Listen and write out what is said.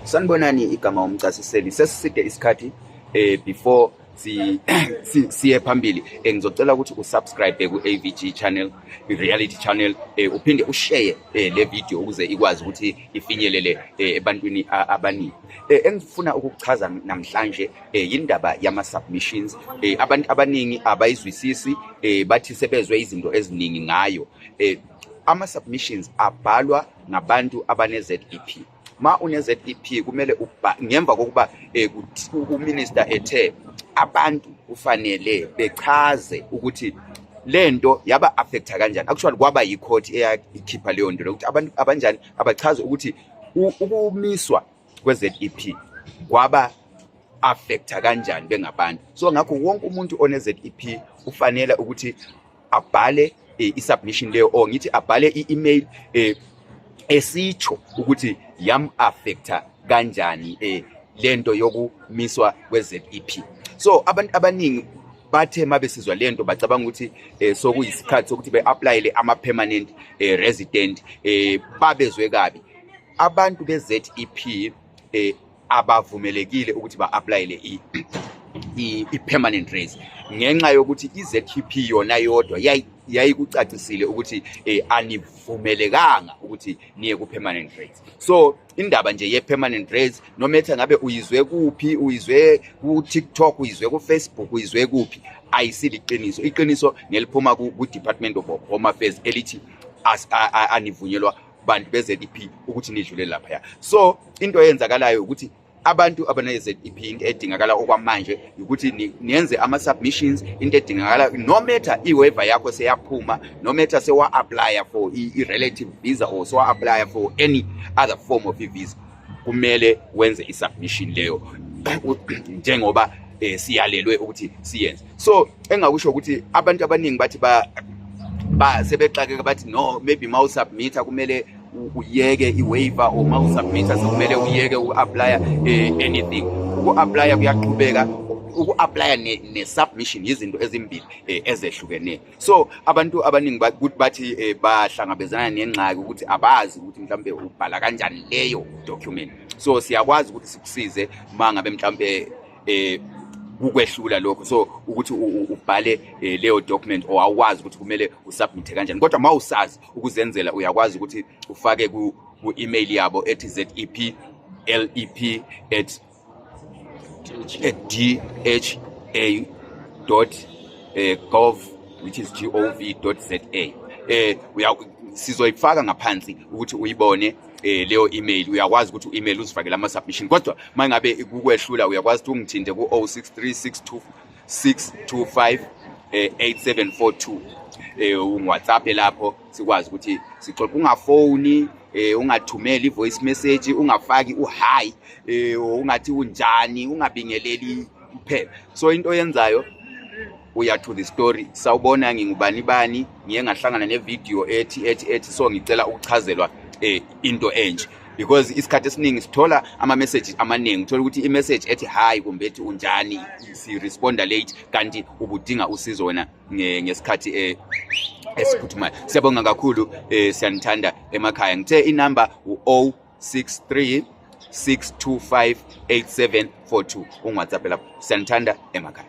Sanibonani, igama uMcasiseli. Sesiside isikhathi before si siye phambili, ngizocela ukuthi usubscribe ku AVG channel, i-reality channel, uphinde ushare le video ukuze ikwazi ukuthi ifinyelele ebantwini abaningi. Engifuna ukukuchaza namhlanje yindaba yama submissions. Abantu abaningi abayizwisisi, bathi sebezwe izinto eziningi ngayo. Ama submissions abhalwa ngabantu abane ZEP. Ma une ZEP kumele ngemva kokuba uminister ethe abantu kufanele bechaze ukuthi lento yaba affecta kanjani. Actually kwaba yicourt eyayikhipha leyo nto lokuthi abantu abanjani abachaze ukuthi ukumiswa kwe-ZEP kwaba affecta kanjani bengabantu. So ngakho wonke umuntu one ZEP ufanele ukuthi abhale i-submission leyo, or ngithi abhale i-email esitsho ukuthi yam affecta kanjani lento yokumiswa kwe-ZEP. So abantu abaningi bathe mabesizwa lento bacabanga ukuthi sokuyisikhathi sokuthi be-applyele ama-permanent resident. Babezwe kabi abantu be-ZEP, abavumelekile ukuthi ba-applyele i-permanent res ngenxa yokuthi i-ZEP yona yodwa yayikucacisile ukuthi anivumelekanga ukuthi niye ku-permanent res. So indaba nje ye-permanent res, no matter ngabe uyizwe kuphi, uyizwe ku-TikTok, uyizwe ku-Facebook, uyizwe kuphi, ayisiliqiniso. Iqiniso ngeliphuma ku-Department of Home Affairs elithi anivunyelwa bantu be-ZEP ukuthi nidlule laphaya. So into eyenzakalayo ukuthi abantu abane-ZEP, into edingakala okwamanje ukuthi niyenze ama-submissions. Into edingakala, no matter i-waiver yakho seyaphuma, no matter sewa-applya for i-relative visa or sewa-applya for any other form of i-visa, kumele wenze i-submission leyo njengoba siyalelwe ukuthi siyenze. So engakusho ukuthi abantu abaningi bathi ba sebexakeka, bathi no, maybe ma usubmita kumele uyeke i-waiver, or ma usubmita sekumele uyeke uku-applya anything. Uku-applya kuyaqhubeka. Uku-applya ne-submission yizinto ezimbili ezehlukeneyo. So abantu abaningi ukuthi bathi bahlangabezana nengxaki ukuthi abazi ukuthi mhlambe ubhala kanjani leyo document. So siyakwazi ukuthi sikusize uma ngabe mhlambe kukwehlula lokho, so ukuthi ubhale leyo document or awukwazi ukuthi kumele usubmit kanjani. Kodwa uma usazi ukuzenzela, uyakwazi ukuthi ufake ku-email yabo ethi zeplep at dha dot gov, which is gov.za. Uya sizoyifaka ngaphansi ukuthi uyibone leyo email. Uyakwazi ukuthi u-email uzifakele ama submission. Kodwa mangabe kukwehlula, uyakwazi ukuthi ungithinte ku 0636 625 8742, ungiWhatsApp lapho, sikwazi ukuthi sixoxe. Ungafoni, ungathumeli voice message, ungafaki uhi, ungathi unjani, ungabingeleli kuphela. So into oyenzayo, uya to the story: "Sawubona, ngingubani bani, ngiye ngahlangana nevideo ethi ethi ethi, so ngicela ukuchazelwa into enje," because isikhathi esiningi sithola ama messages amaningi. Uthola ukuthi i-message ethi hi kumbe ethi unjani, si responda late, kanti ubudinga usizo wena ngesikhathi esiphuthumayo. Siyabonga kakhulu, siyanithanda emakhaya. Ngithe inamba u-063 625 8742, ungiWhatsApp lapho. Siyanithanda emakhaya.